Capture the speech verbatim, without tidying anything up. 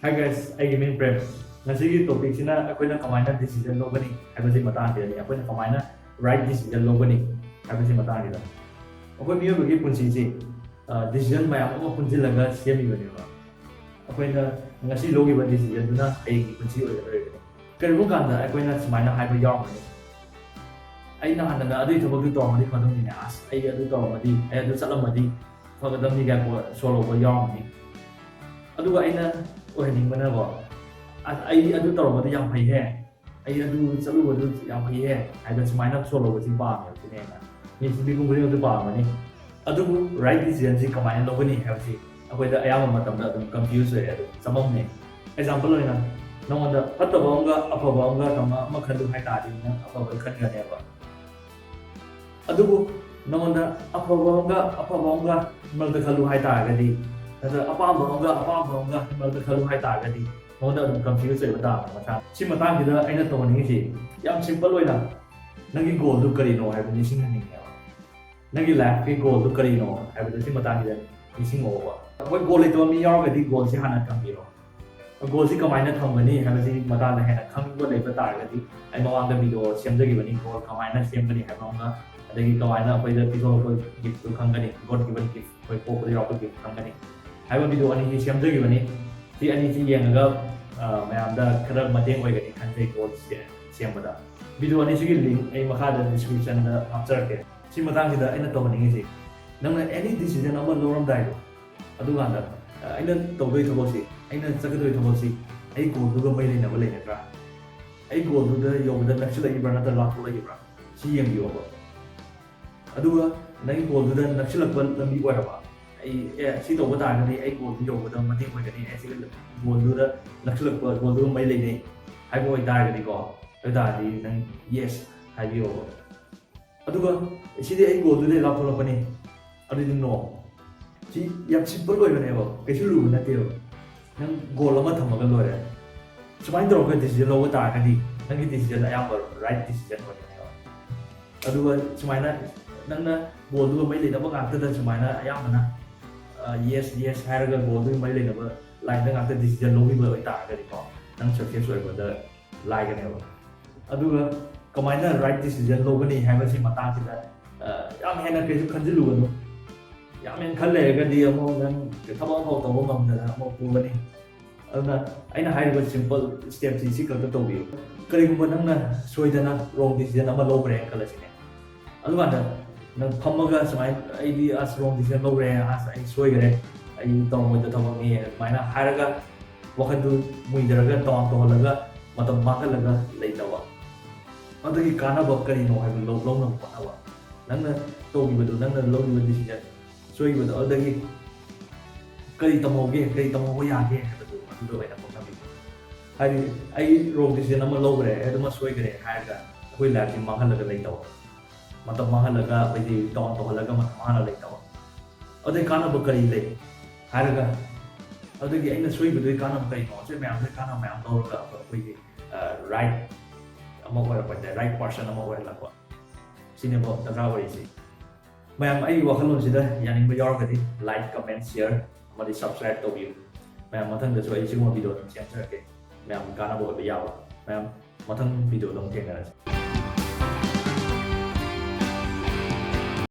Hi guys, ꯑꯩꯒꯤ ꯃꯤꯡ ꯄ꯭ꯔꯦꯝ꯫ ꯉꯁꯤꯒꯤ ꯇꯣꯄꯤꯛꯁꯤꯅ ꯑꯩꯈꯣꯏꯅ ꯀꯃꯥꯏꯅ ꯗꯤꯁꯤꯖꯟ ꯂꯧꯒꯅꯤ ꯍꯥꯏꯕꯁꯤ ꯃꯇꯥꯡꯁꯤꯗꯅꯤ꯫ ꯑꯩꯈꯣꯏꯅ ꯀꯃꯥꯏꯅ ꯔꯥꯏꯠ ꯗꯤꯁꯤꯖꯟ ꯂꯧꯒꯅꯤ ꯍꯥꯏꯕꯁꯤ ꯃꯇꯥꯡꯁꯤꯗ꯫ ꯑꯩꯈꯣꯏ ꯃꯤꯑꯣꯏꯕꯒꯤ ꯄꯨꯟꯁꯤꯁꯤ ꯗꯤꯁꯤꯖꯟ ꯃꯌꯥꯝ ꯑꯃ ꯄꯨꯟꯁꯤꯜꯂꯒ ꯁꯦꯝꯃꯤꯕꯅꯦꯕ꯫ ꯑꯩꯈꯣꯏꯅ ꯉꯁꯤ ꯂꯧꯈꯤꯕ ꯗꯤꯁꯤꯖꯟꯗꯨꯅ ꯍꯌꯦꯡꯒꯤ ꯄꯨꯟꯁꯤ ꯑꯣꯏꯒꯗꯧꯔꯤꯕꯅꯤ꯫ ꯀꯔꯤꯒꯨꯝꯕ ꯀꯥꯟꯗ ꯑꯩꯈꯣꯏꯅ ꯁꯨꯃꯥꯏꯅ ꯍꯥꯏꯕ ꯌꯥꯎꯔꯝꯒꯅꯤ, "ꯑꯩꯅ ꯍꯥꯟꯅꯅ ꯑꯗꯨꯒꯤ ꯊꯕꯛꯇꯨ ꯇꯧꯔꯝꯃꯗꯤ ꯐꯗꯧꯅꯤꯅꯦ, ꯑꯁ ꯑꯩ ꯑꯗꯨ ꯇꯧꯔꯝꯃꯗꯤ, ꯑꯩ ꯑꯗꯨ ꯆꯠꯂꯝꯃꯗꯤ ꯐꯒꯗꯕꯅꯤ" ꯀꯥꯏꯅ ꯁꯣꯜ ꯂꯧꯕ ꯌꯥꯎꯔꯝꯒꯅꯤ꯫ ꯑꯗꯨꯒ ꯑꯩꯅ ꯑꯣꯏꯍꯟꯅꯤꯡꯕꯅꯀꯣ, "ꯑꯁ ꯑꯩ ꯑꯗꯨ ꯇꯧꯔꯝꯃꯗꯤ ꯌꯥꯝ ꯐꯩꯍꯦ, ꯑꯩ ꯑꯗꯨ ꯆꯠꯂꯨꯕꯗꯨ ꯌꯥꯝ ꯐꯩꯍꯦ" ꯍꯥꯏꯗꯅ ꯁꯨꯃꯥꯏꯅ ꯁꯣꯜ ꯂꯧꯕꯁꯤ ꯄꯥꯝꯃꯦꯕ ꯁꯤꯅꯦ ꯑꯩꯅ꯫ ꯃꯤ ꯃꯤꯄꯨꯝ ꯈꯨꯗꯤꯡꯃꯛꯁꯨ ꯄꯥꯝꯒꯅꯤ꯫ ꯑꯗꯨꯕꯨ ꯔꯥꯏꯠ ꯗꯤꯁꯤꯖꯟꯁꯤ ꯀꯃꯥꯏꯅ ꯂꯧꯒꯅꯤ ꯍꯥꯏꯕꯁꯤ ꯑꯩꯈꯣꯏꯗ ꯑꯌꯥꯝꯕ ꯃꯇꯝꯗ ꯑꯗꯨꯝ ꯀꯟꯐ꯭ꯌꯨꯁ ꯑꯣꯏ꯫ ꯑꯗꯨ ꯆꯃꯝꯅꯩ꯫ ꯑꯦꯛꯖꯥꯝꯄꯜ ꯑꯣꯏꯅ, ꯅꯉꯣꯟꯗ ꯐꯠꯇꯕ ꯑꯃꯒ ꯑꯐꯕ ꯑꯃꯒ ꯀꯃ-, ꯑꯃ ꯈꯜꯂꯨ ꯍꯥꯏ ꯇꯥꯔꯗꯤ ꯅꯪ ꯑꯐꯕ ꯈꯟꯒꯅꯦꯕ꯫ ꯑꯗꯨꯕꯨ ꯅꯉꯣꯟꯗ ꯑꯐꯕ ꯑꯃꯒ ꯑꯐꯕ ꯑꯃꯒ ꯃꯔꯛꯇ ꯈꯜꯂꯨ ꯍꯥꯏ ꯇꯥꯔꯒꯗꯤ, ꯅꯠꯇ꯭ꯔꯒ ꯑꯄꯥꯝꯕ ꯑꯃꯒ ꯑꯄꯥꯝꯕ ꯑꯃꯒ ꯃꯔꯛꯇ ꯈꯜꯂꯨ ꯍꯥꯏ ꯇꯥꯔꯒꯗꯤ ꯅꯉꯣꯟꯗ ꯑꯗꯨꯝ ꯀꯟꯐ꯭ꯌꯨꯁ ꯑꯣꯏꯕ ꯇꯥꯕꯅꯤ ꯃꯁꯥ꯫ ꯁꯤ ꯃꯇꯥꯡꯁꯤꯗ ꯑꯩꯅ ꯇꯧꯍꯟꯅꯤꯡꯉꯤꯁꯤ, ꯌꯥꯝ ꯁꯤꯝꯄꯜ ꯑꯣꯏꯅ ꯅꯪꯒꯤ ꯒꯣꯜꯗꯨ ꯀꯔꯤꯅꯣ ꯍꯥꯏꯕꯗꯨ ꯅꯤꯡꯁꯤꯡꯍꯟꯅꯤꯡꯉꯦꯕ꯫ ꯅꯪꯒꯤ ꯂꯥꯏꯐꯀꯤ ꯒꯣꯜꯗꯨ ꯀꯔꯤꯅꯣ ꯍꯥꯏꯕꯗꯨ ꯁꯤ ꯃꯇꯥꯡꯁꯤꯗ ꯅꯤꯡꯁꯤꯡꯉꯛꯑꯣꯕ꯫ ꯑꯩꯈꯣꯏ ꯒꯣꯜ ꯂꯩꯇꯕ ꯃꯤ ꯌꯥꯎꯔꯒꯗꯤ ꯒꯣꯜꯁꯤ ꯍꯥꯟꯅ ꯊꯝꯕꯤꯔꯣ꯫ ꯒꯣꯜꯁꯤ ꯀꯃꯥꯏꯅ ꯊꯝꯒꯅꯤ ꯍꯥꯏꯕꯁꯤ ꯃꯇꯥꯡꯗ ꯍꯦꯟꯅ ꯈꯪꯅꯤꯡꯕ ꯂꯩꯕ ꯇꯥꯔꯒꯗꯤ ꯑꯩ ꯃꯃꯥꯡꯗ ꯚꯤꯗꯤꯑꯣ ꯁꯦꯝꯖꯈꯤꯕꯅꯤ, ꯒꯣꯜ ꯀꯃꯥꯏꯅ ꯁꯦꯝꯒꯅꯤ ꯍꯥꯏꯕ ꯑꯃꯒ, ꯑꯗꯒꯤ ꯀꯃꯥꯏꯅ ꯑꯩꯈꯣꯏꯗ ꯄꯤꯊꯣꯔꯛꯄ ꯒꯤꯐꯇꯨ ꯈꯪꯒꯅꯤ, God given gift, ꯑꯩꯈꯣꯏ ꯄꯣꯛꯄꯗ ꯌꯥꯎꯔꯛꯄ ꯒꯤꯐ ꯈꯪꯒꯅꯤ ꯍꯥꯏꯕ ꯚꯤꯗꯤꯑꯣ ꯑꯅꯤꯁꯤ ꯁꯦꯝꯖꯈꯤꯕꯅꯤ꯫ ꯁꯤ ꯑꯅꯤꯁꯤ ꯌꯦꯡꯉꯒ, ꯑ, ꯃꯌꯥꯝꯗ ꯈꯔ ꯃꯇꯦꯡ ꯑꯣꯏꯒꯅꯤ ꯈꯟꯖꯩ ꯒꯣꯜ ꯁꯦ-, ꯁꯦꯝꯕꯗ꯫ ꯚꯤꯗꯤꯑꯣ ꯑꯅꯤꯁꯤꯒꯤ ꯂꯤꯡ ꯑꯩ ꯃꯈꯥꯗ ꯗꯤꯁꯀ꯭ꯔꯤꯞꯁꯟꯗ ꯍꯥꯞꯆꯔꯛꯀꯦ꯫ ꯁꯤ ꯃꯇꯥꯡꯁꯤꯗ ꯑꯩꯅ ꯇꯧꯍꯟꯅꯤꯡꯉꯤꯁꯤ, ꯅꯪꯅ ꯑꯦꯅꯤ ꯗꯤꯁꯤꯖꯟ ꯑꯃ ꯂꯧꯔꯝꯗꯥꯏꯗꯣ, ꯑꯗꯨꯀꯥꯟꯗ, ꯑ, ꯑꯩꯅ ꯇꯧꯗꯣꯏ ꯊꯕꯛꯁꯤ, ꯑꯩꯅ ꯆꯠꯀꯗꯣꯏ ꯊꯕꯛꯁꯤ ꯑꯩ ꯒꯣꯜꯗꯨꯒ ꯃꯔꯤ ꯂꯩꯅꯕ ꯂꯩꯒꯗ꯭ꯔꯥ? ꯑꯩ ꯒꯣꯜꯗꯨꯗ ꯌꯧꯕꯗ ꯅꯛꯁꯤꯜꯂꯛꯏꯕ꯭ꯔꯥ ꯅꯠꯇ꯭ꯔꯒ ꯂꯥꯞꯊꯣꯛꯂꯛꯏꯕ꯭ꯔꯥ? ꯁꯤ ꯌꯦꯡꯕꯤꯌꯣꯕ꯫ ꯑꯗꯨꯒ ꯅꯪꯒꯤ ꯒꯣꯜꯗꯨꯗ ꯅꯛꯁꯤꯜꯂꯛꯄ ꯂꯝꯕꯤ ꯑꯣꯏꯔꯕ, ꯑꯩ, ꯑꯦ, ꯁꯤ ꯇꯧꯕ ꯇꯥꯔꯒꯗꯤ ꯑꯩ ꯒꯣꯜꯗꯨ ꯌꯧꯕꯗ ꯃꯇꯦꯡ ꯑꯣꯏꯒꯅꯤ, ꯑꯩ ꯁꯤꯒ ꯒꯣꯜꯗꯨꯗ ꯅꯛꯁꯤꯜꯂꯛꯄ, ꯒꯣꯜꯗꯨꯒ ꯃꯔꯤ ꯂꯩꯅꯩ ꯍꯥꯏꯕ ꯑꯣꯏꯇꯥꯔꯒꯗꯤꯀꯣ, ꯑꯗꯨ ꯇꯥꯔꯗꯤ ꯅꯪ yes ꯍꯥꯏꯕꯤꯌꯣꯕ꯫ ꯑꯗꯨꯒ ꯁꯤꯗꯤ ꯑꯩ ꯒꯣꯜꯗꯨꯗꯩ ꯂꯥꯞꯊꯣꯛꯂꯛꯄꯅꯤ, ꯑꯗꯨꯗꯤ no꯫ ꯁꯤ ꯌꯥꯝ ꯁꯤꯝꯄꯜ ꯑꯣꯏꯕꯅꯦꯕ, ꯀꯩꯁꯨ ꯂꯨꯕ ꯅꯠꯇꯦꯕ꯫ ꯅꯪ ꯒꯣꯜ ꯑꯃ ꯊꯝꯃꯒ ꯂꯣꯏꯔꯦ꯫ ꯁꯨꯃꯥꯏꯅ ꯇꯧꯔꯒ ꯗꯤꯁꯤꯖꯟ ꯂꯧꯕ ꯇꯥꯔꯒꯗꯤ ꯅꯪꯒꯤ ꯗꯤꯁꯤꯖꯟ ꯑꯌꯥꯝꯕ ꯔꯥꯏꯠ ꯗꯤꯁꯤꯖꯟ ꯑꯣꯏꯒꯅꯦꯕ꯫ ꯑꯗꯨꯒ ꯁꯨꯃꯥꯏꯅ ꯅꯪꯅ ꯒꯣꯜꯗꯨꯒ ꯃꯔꯤ ꯂꯩꯅꯕ ꯉꯥꯛꯇꯗ ꯁꯨꯃꯥꯏꯅ ꯑꯌꯥꯝꯕꯅ, ꯑ, yes, yes ꯍꯥꯏꯔꯒ ꯒꯣꯜꯗꯨꯒ ꯃꯔꯤ ꯂꯩꯅꯕ ꯂꯥꯏꯟꯗ ꯉꯥꯛꯇ ꯗꯤꯁꯤꯖꯟ ꯂꯧꯕꯤꯕ ꯑꯣꯏꯇꯥꯔꯒꯗꯤꯀꯣ, ꯅꯪ ꯁꯛꯁꯦꯁ ꯑꯣꯏꯕꯗ ꯂꯥꯏꯒꯅꯦꯕ꯫ ꯑꯗꯨꯒ ꯀꯃꯥꯏꯅ ꯔꯥꯏꯠ ꯗꯤꯁꯤꯖꯟ ꯂꯧꯒꯅꯤ ꯍꯥꯏꯕꯁꯤ ꯃꯇꯥꯡꯁꯤꯗ, ꯑ, ꯌꯥꯝ ꯍꯦꯟꯅ ꯀꯩꯁꯨ ꯈꯟꯖꯤꯜꯂꯨꯒꯅꯨ꯫ ꯌꯥꯝ ꯍꯦꯟꯅ ꯈꯜ ꯂꯩꯔꯒꯗꯤ ꯑꯃꯨꯛ ꯅꯪ ꯊꯕꯛ ꯑꯃꯐꯥꯎ ꯇꯧꯕ ꯉꯝꯗꯅ ꯑꯃꯨꯛ ꯄꯨꯒꯅꯤ꯫ ꯑꯗꯨꯅ ꯑꯩꯅ ꯍꯥꯏꯔꯤꯕ ꯁꯤꯝꯄꯜ ꯁ꯭ꯇꯦꯞꯁꯤ ꯁꯤ ꯈꯛꯇ ꯇꯧꯕꯤꯌꯨ꯫ ꯀꯔꯤꯒꯨꯝꯕ ꯅꯪꯅ ꯁꯣꯏꯗꯅ ꯔꯣꯡ ꯗꯤꯁꯤꯖꯟ ꯑꯃ ꯂꯧꯈ꯭ꯔꯦꯅ ꯈꯜꯂꯁꯤꯅꯦ꯫ ꯑꯗꯨꯀꯥꯟꯗ ꯅꯪ ꯐꯝꯃꯒ ꯁꯨꯃꯥꯏꯅ, "ꯑꯩꯗꯤ ꯑꯁ ꯔꯣꯡ ꯗꯤꯁꯤꯖꯟ ꯂꯧꯈ꯭ꯔꯦ, ꯑꯁ ꯑꯩ ꯁꯣꯏꯈ꯭ꯔꯦ, ꯑꯩ ꯇꯧꯔꯝꯃꯣꯏꯗ ꯊꯕꯛꯅꯤ" ꯑꯗꯨꯃꯥꯏꯅ ꯍꯥꯏꯔꯒ ꯋꯥꯈꯜꯗꯨ ꯃꯨꯏꯗꯔꯒ ꯗꯥꯎꯟ ꯇꯧꯍꯜꯂꯒ ꯃꯇꯝ ꯃꯥꯡꯍꯜꯂꯒ ꯂꯩꯇꯕ꯫ ꯑꯗꯨꯒꯤ ꯀꯥꯟꯅꯕ ꯀꯔꯤꯅꯣ ꯍꯥꯏꯕꯗꯨ ꯂꯧ-, ꯂꯧꯅꯕ ꯍꯣꯠꯅꯕ꯫ ꯅꯪꯅ ꯇꯧꯈꯤꯕꯗꯨ, ꯅꯪꯅ ꯂꯧꯈꯤꯕ ꯗꯤꯁꯤꯖꯟ ꯁꯣꯏꯈꯤꯕꯗꯣ, ꯑꯗꯨꯗꯒꯤ ꯀꯔꯤ ꯇꯝꯍꯧꯒꯦ, ꯀꯔꯤ ꯇꯝꯍꯧꯕ ꯌꯥꯒꯦ ꯍꯥꯏꯕꯗꯨ ꯑꯗꯨꯗ ꯑꯣꯏꯅ ꯍꯣꯠꯅꯕꯤꯌꯨ꯫ ꯍꯥꯏꯗꯤ ꯑꯩ ꯔꯣꯡ ꯗꯤꯁꯤꯖꯟ ꯑꯃ ꯂꯧꯈ꯭ꯔꯦ, ꯑꯗꯨꯃ ꯁꯣꯏꯈ꯭ꯔꯦ ꯍꯥꯏꯔꯒ ꯑꯩꯈꯣꯏ ꯂꯥꯏꯐꯁꯤ ꯃꯥꯡꯍꯜꯂꯒ ꯂꯩꯇꯕ, ꯃꯇꯝ ꯃꯥꯡꯍꯜꯂꯒ ꯑꯩꯈꯣꯏꯒꯤ ꯗꯥꯎꯟ ꯇꯧꯍꯜꯂꯒ ꯃꯇꯝ ꯃꯥꯡꯍꯜꯂꯒ ꯂꯩꯇꯕ꯫ ꯑꯗꯩ ꯀꯥꯟꯅꯕ ꯀꯔꯤ ꯂꯩ ꯍꯥꯏꯔꯒ, ꯑꯗꯨꯒꯤ ꯑꯩꯅ ꯁꯣꯏꯕꯗꯨꯒꯤ ꯀꯥꯟꯅꯕ ꯀꯔꯤꯅꯣ? ꯁꯤ ꯃꯌꯥꯝꯁꯦ ꯀꯥꯟꯅꯕ ꯃꯌꯥꯝ ꯂꯧꯔꯒ ꯑꯩꯈꯣꯏꯒꯤ, ꯑ, ꯔꯥꯏꯠ ꯑꯃ ꯑꯣꯏꯔꯛꯄ ꯍꯥꯏꯇꯥꯔꯦ, ꯔꯥꯏꯠ ꯄꯥꯔꯁꯟ ꯑꯃ ꯑꯣꯏꯍꯜꯂꯛꯄ꯫ ꯁꯤꯅꯦꯕ ꯗꯔꯀꯥꯔ ꯑꯣꯏꯔꯤꯁꯤ꯫ ꯃꯌꯥꯝ ꯑꯩꯒꯤ ꯋꯥꯈꯜꯂꯣꯟꯁꯤꯗ ꯌꯥꯅꯤꯡꯕ ꯌꯥꯎꯔꯒꯗꯤ ꯂꯥꯏꯛ, ꯀꯃꯦꯟ, ꯁꯤꯌꯔ ꯑꯃꯗꯤ ꯁꯕꯁꯀ꯭ꯔꯥꯏꯕ ꯇꯧꯕꯤꯌꯨ꯫ ꯃꯌꯥꯝ ꯃꯊꯪꯗꯁꯨ ꯑꯩ ꯁꯤꯒꯨꯝꯕ ꯚꯤꯗꯤꯑꯣ ꯑꯗꯨꯝ ꯁꯦꯝꯖꯔꯛꯀꯦ꯫ ꯃꯌꯥꯝ ꯀꯥꯟꯅꯕ ꯑꯣꯏꯕ ꯌꯥꯕ꯫ ꯃꯌꯥꯝ ꯃꯊꯪ ꯚꯤꯗꯤꯑꯣꯗ ꯑꯃꯨꯛ ꯊꯦꯡꯅꯔꯁꯤ꯫